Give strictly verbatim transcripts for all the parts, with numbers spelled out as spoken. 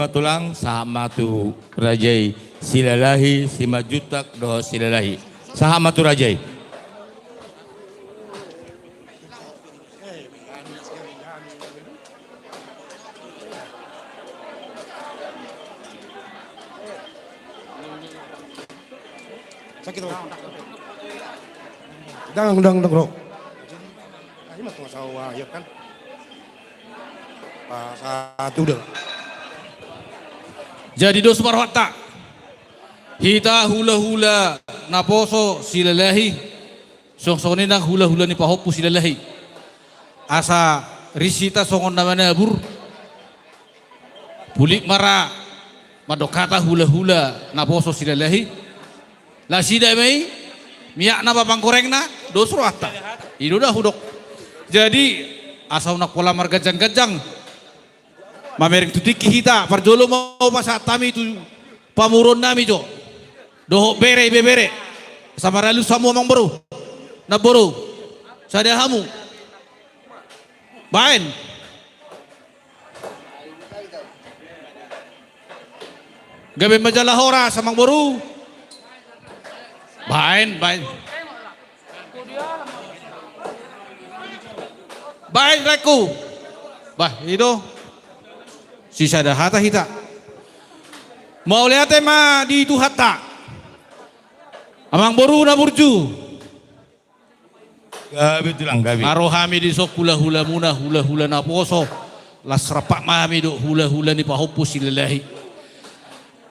tulang, sahat ma tu raja i Silalahi, Simanjuntak dohot Silalahi. Sahat ma tu raja i. Sakit, Bang. Dang, dang, dang, bro. Ini mah tengah sawah, ya kan? Pas satu dah. Jadi dos ma rohanta. Hita hulahula naposo Silalahi. Songon i nang hulahula ni pahompu Silalahi. Asa ris hita songon na manabur. Pulik ma ra mandok hata hulahula naposo Silalahi. Lasida ma i, miak na ma panggorengna, dos rohanta. I do na hudok. Jadi, asa unang pola marganjang-ganjang. Mamereng tu tingki hita, parjolo ma hupasahat hami tu pamoruon nami jo. Dohot bere, ibebere. Asa maralus hamu amangboru. Namboru. Sada hamu. Baen. Gabe ma jala horas amangboru. Baen, baen. Baen raenku. Bah, i do. Sisada hata hita. Mauliate ma di Tuhanta. Amangboru na burju. Gabe tulang, gabe. Nga ro hami dison hulahulamuna, hulahula naposo. Las rap ma hami dohot hulahula ni pahompu Silalahi.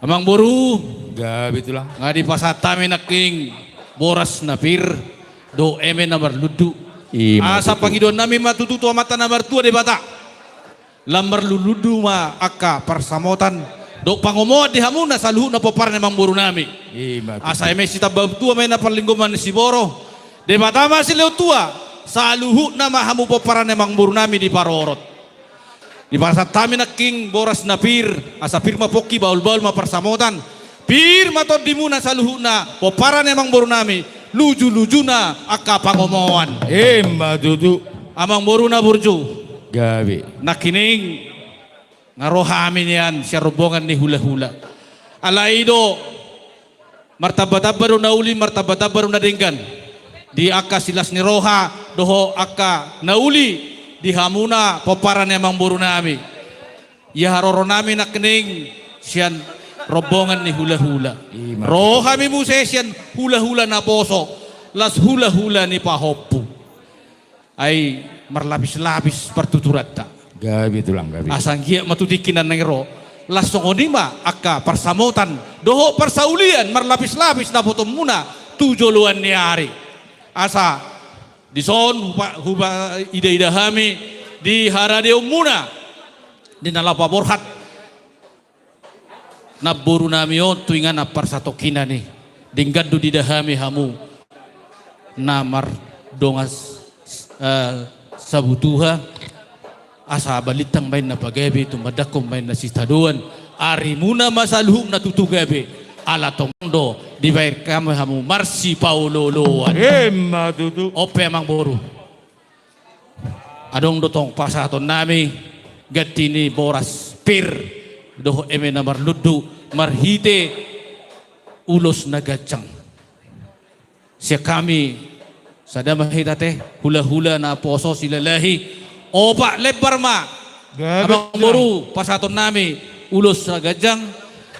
Amangboru. Gabe tulang. Nga dipasahat hami nangkin boras na pir dohot eme na marlundu. Ima tutu. Asa pangidoan nami ma tutu tu Amanta na martua Debata. Lam marlundu ma angka parsamotan dohot pangomoan di hamuna saluhutna pomparan ni amangboru nami. Ima tutu. Asa eme sitamba tua ma i na parlinggoman ni siboro. Debata ma silehon tua, saluhutna ma hamu pomparan ni amangboru nami diparorot. Dipasahat hami nangkin boras na pir, asa pir ma pongki, bahulbahul ma parsamotan. Pir ma tondimuna saluhutna, pomparan ni amangboru nami, lujulujuna angka pangomoan. Ima tutu. Amangboru na burju. Gabe. Nangkining nga ro hami nian sian rombongan ni hulahula. Alai do martambatamba do na uli, martambatamba do na denggan. Di angka silas ni roha dohot angka na uli di hamuna pomparan ni amangboru nami. Ia haroro nami nangkining sian rombongan ni hulahula. Ima. Ro hami muse sian hulahula naposo, las hulahula ni pahompu. Ai marlapislapis partuturanta. Gabe tulang, gabe. Asa anggiat ma tu tingki na naeng ro, las songon i ma angka parsamotan dohot parsaulian marlapislapis dapotonmuna tu joloan ni ari. Asa dison hupa, hupa idaida hami di haradeonmuna di na laho paborhat namboru nami on tu inganan parsatongkinan i. Denggan do diida hami hamu na mardongan, eh, sabutuha. Asa balintang ma inna pagabe, tumandangkon ma inna sitadoan. Arimuna ma saluhutna tutu gabe, ala tong do dibaen hami hamu marsipaolooloan. Ima tutu. On pe amangboru. Adong do tong pasahaton nami ganti ni boras pir dohot eme na marlundu marhite ulos na ganjang. Sian hami sada ma hita te, hulahula naposo Silalahi, opat lembar ma. Gabe. Amangboru, pasahaton nami ulos na ganjang,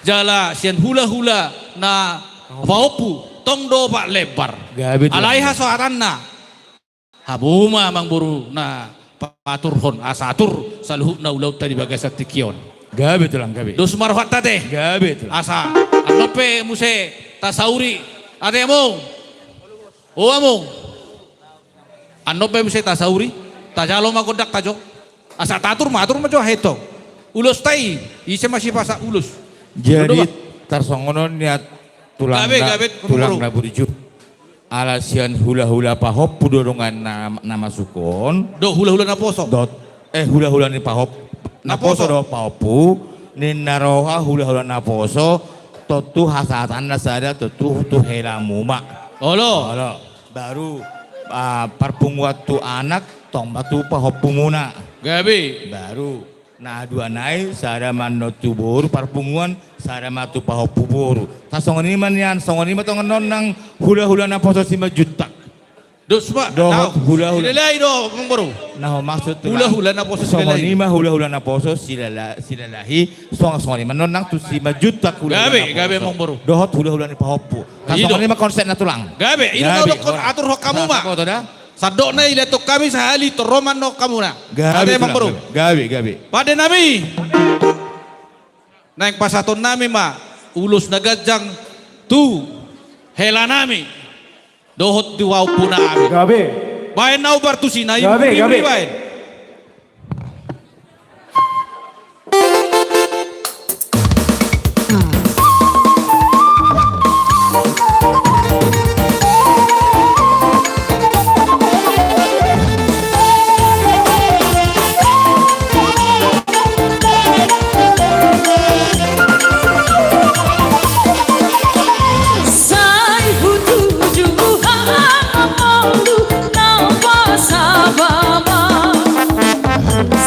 jala sian hulahula na pahompu tong do opat lembar. Gabe. Alai hasahatanna hamu ma amangboru na paturhon asa atur saluhutna ulaonta di bagasan tingki on. Gabe tulang, gabe. Dos ma rohanta te. Gabe tulang. Asa annon pe muse tasauri. Ate among. O among. Annon pe muse tasauri. Tajalo ma gondangta jo. Asa tatur ma, atur ma jo ahe tong. Ulosta i, ise ma sipasahat ulos. Jadi tarsongon on nian tulang. Gabe, na, gabe, tulang na burju. Ala sian hulahula pahompu do dongan na, na masuk on. Dohot hulahula naposo. Dohot, eh, hulahula ni pahompu. Naposo. Naposo dohot pahompu. Ninna roha hulahula naposo. Tontu hasahatanna sada tontu tu helamu ma. Olo. Olo. Baru, ah, parpunguan tu anak, tong ma tu pahompumuna. Gabe. Baru Na dua nai, sada ma annon tu boru parpunguan, sada ma tu pahompu boru. Asa songon i ma nian, songon i ma tongon annon nang hulahula naposo Simanjuntak. Dos ma, dohot hulahula. Silalahi do, Amangboru. Na humaksud tu hulahula naposo Silalahi. Songon i ma hulahula naposo Silala-, Silalahi, songon, songon i ma annon nang tu Simanjuntak hulahula naposo. Gabe, gabe, Amangboru. Dohot hulahula ni pahompu. Asa songon i ma konsepna tulang. Gabe, i do na hudokkon, aturhon hamu ma. Sandok na i lean hon hami sahali, torop ma annon hamuna. Gabe, Amangboru. Gabe, gabe. Pande nami. Naeng pasahaton nami ma ulos na ganjang tu hela nami dohot tu pahompu nami. Gabe. Baen na ubar tusi na i. Gabe, gabe. Baen. Sai hutuju hata molu na pasaba ma.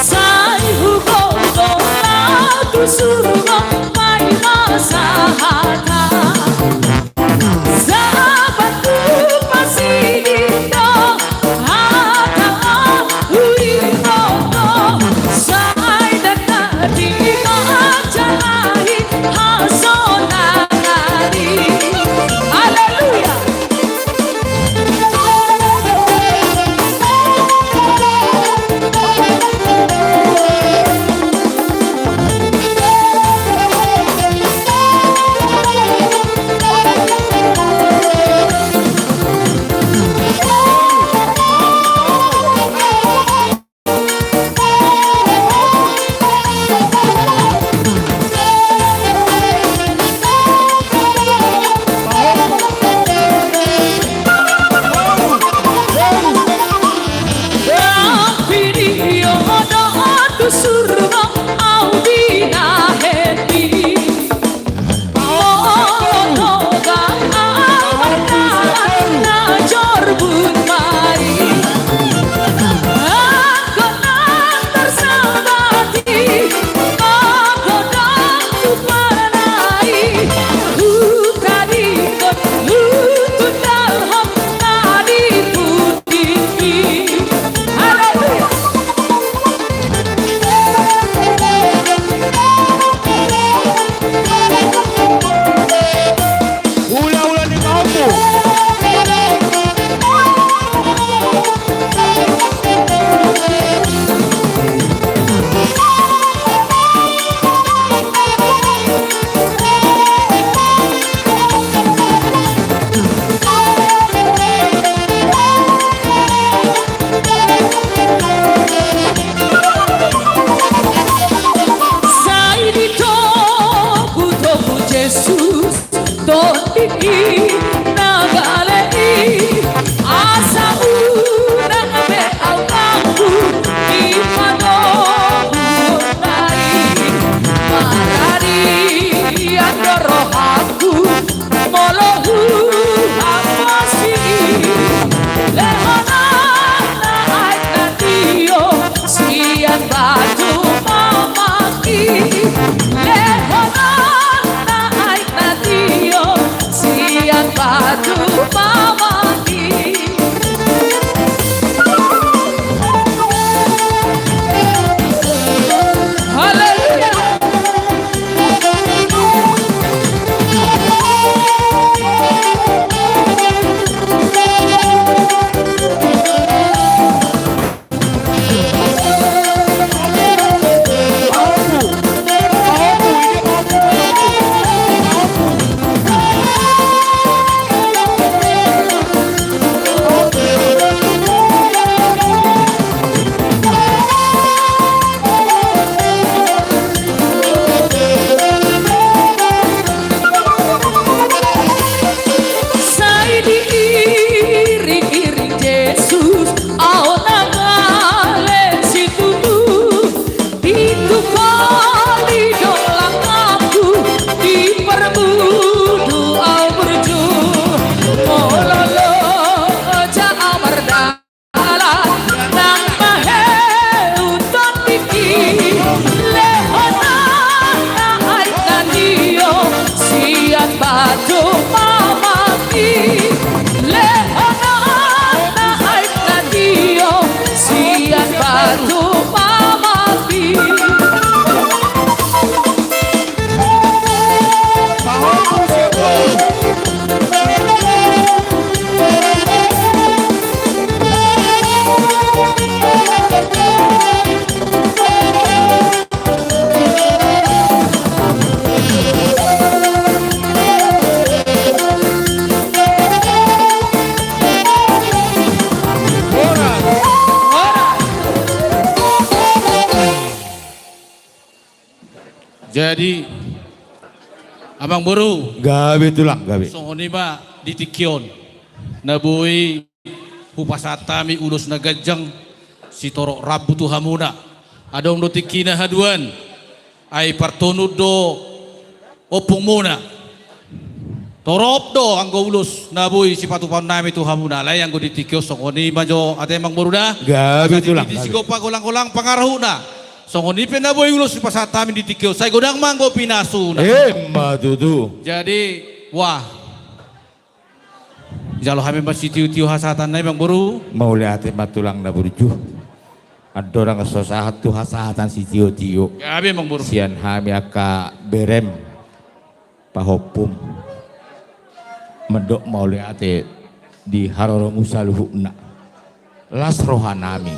Sai hugogo na tu surgo paima sahata. Sabat tu pasiding do hata huringotho. Sai dangka di panjalahi hasonangan i. Haleluya. Jadi, amang boru. Gabe tulang, gabe. Songon i ma di tingki on. Na boi hupasahat hami ulos na ganjang sitorop rambu tu hamuna. Adong do tingkina haduan. Ai partonun do ompungmuna. Torop do anggo ulos na boi sipatupaonnami tu hamuna. Alai anggo di tingki on songon i ma jo ate amang boru da. Gabe tulang, gabe. Asa di tingki sigompa golang-golang pangarahutna. Songon i pe na boi ulos sipasahat hami di tingki on. Sai godang ma anggo pinasuna. Emma tutu. Jadi, wah. Jalo hami ma sitio-tio hasahatan nai amang boru. Mauliate ma tulang na burju. Andorang so sahat tu hasahatan sitio-tio. Gabe amang boru. Sian hami angka berem. Pahompum. Mandok mauliate di haroromu saluhutna. Las rohanami.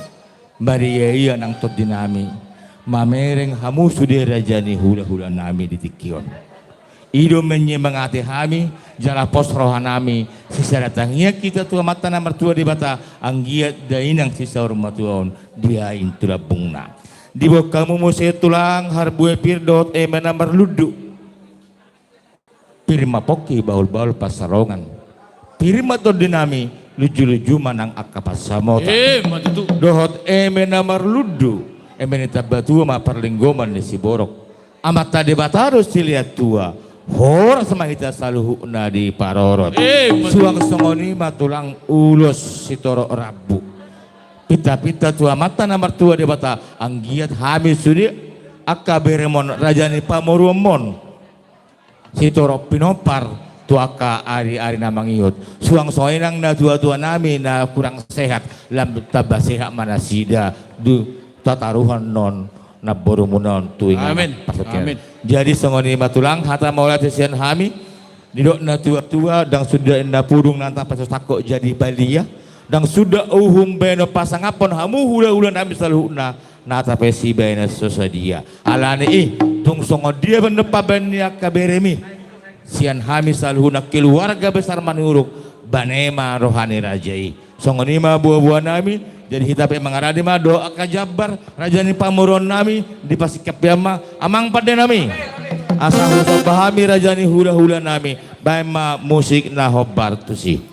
Maria ia nang tondinami. Mamereng hamu sude raja ni hula-hulanami di tingki on. I do menyemangati hami, jala pos rohanami, sisada tangiang hita tu Amanta na martua Debata, anggiat dainang sisaur matua on, diain tu lambungna. Diboan hamu muse tulang, harbue pir dohot eme na marlundu. Pir ma pongki bahul-bahul pansarongan. Pir ma tondinami, lunju-lunju ma nang angka pansamotan. Emma tutu. Dohot eme na marlundu, eme ni tambatua ma parlinggoman ni siborok. Amanta Debata do silehon tua, horas ma hita saluhutna diparorot. Emma tutu. Suang songon i ma tulang ulos sitorop rambu. Pinta-pinta tu Amanta na martua Debata, anggiat hami sude angka beremon raja ni pamoruonmon. Sitorop pinompar tu angka ari-ari na mangihut. Suang songon i nang natua-tuanami na kurang sehat, lam tamba sehat ma nasida, tu tataruhon on namborumuna on tu inganan. Amin. Parsaulian. Amin. Jadi songon i ma tulang hata mauliate sian hami, didok natua-tua, ndang suda inna pudung na tapasosangkon jadi balia, ndang suda uhum bahenon pasangaphon hamu hula-hulanami saluhutna, na tape sibahenon so sadia. Alani i, tung songon dia pe na pambahen ni angka beremi. Sian hami saluhutna keluarga besar Manurung, bane ma roha ni raja i. Songon i ma boa-boanami, jadi hita pe mangarade ma dohot angka jambar, raja ni pamoruonnami, dipasingkap pe ma, amang pandenami. Asa husomba hami raja ni hula-hulanami, bahen ma musik na hombar tusi.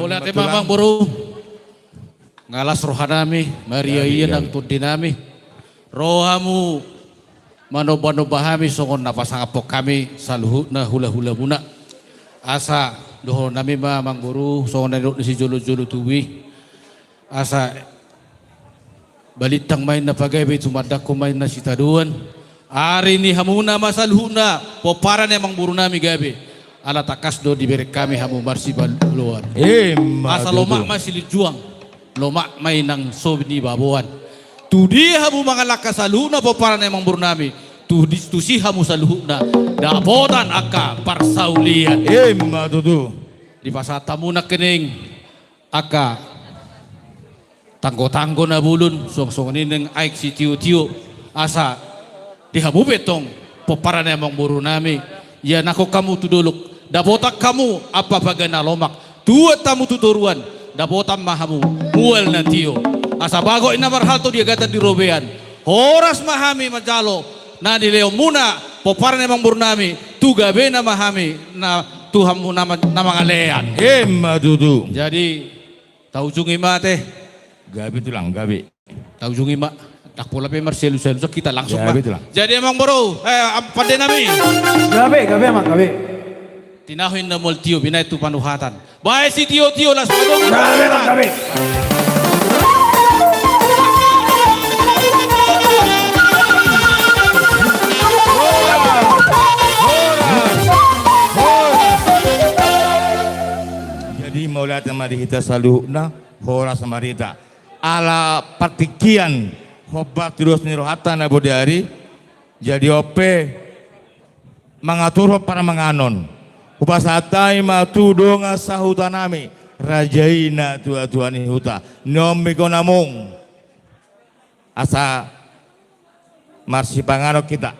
Mauliate ma, Amangboru. Nga las rohanami, marria ia nang tondinami. Ro hamu manomba-nomba hami songon na pasangaphon hami saluhutna hula-hulamuna. Asa dohononnami ma, Amangboru, songon na nidok ni sijolo-jolo tubu i. Asa balintang ma inna pagabe, tumandangkon ma inna sitadoan. Ari ni hamuna ma saluhutna pomparan ni amangborunami gabe. Ala tangkas do dibereng hami hamu marsibaloan. Emma tutu. Asa lomak ma silinjuang, lomak ma inang so nibaboan. Tudia hamu mangalangka saluhutna pomparan ni amangborunami, tudia tusi hamu saluhutna dapotan angka parsaulian. Emma tutu. Dipasahat hamu nangkining angka tanggo-tanggo na bolon, suang-suangan i nang aek sitio-tio, asa di hamu pe tong pomparan ni amangborunami, ia nangkok hamu tu dolok, dapotan hamu ampapaga na lomak, tuat hamu tu toruan, dapotan ma hamu mual na tio. Asa bagot i na marhalto di agatan di robean, horas ma hami manjalo na nilehonmuna pomparan ni amangborunami, tu gabena ma hami na tu hamu na ma-, na mangalean. Emma tutu. Jadi, taujungi ma ate. Gabe tulang, gabe. Taujungi ma. Ndang pola pe marsialu-sialu, so hita langsung ma. Gabe tulang. Jadi, Amangboru, eh, am-, pandenami. Gabe, gabe, Amang, gabe. Tinahu inna mual tio, binahen tu panuhatan. Bahen sitio-tio, las padomu. Gabe, Amang, gabe. Jadi, mauliate ma di hita saluhutna, horas ma di hita. Ala partingkian hombar tu dos ni rohanta na bodari, jadi on pe mangaturhon parmanganon. Hupasahat hami ma tu dongan sahutanami, raja i na tua-tua ni huta. Nion ma i, Amang. Asa marsipanganon hita.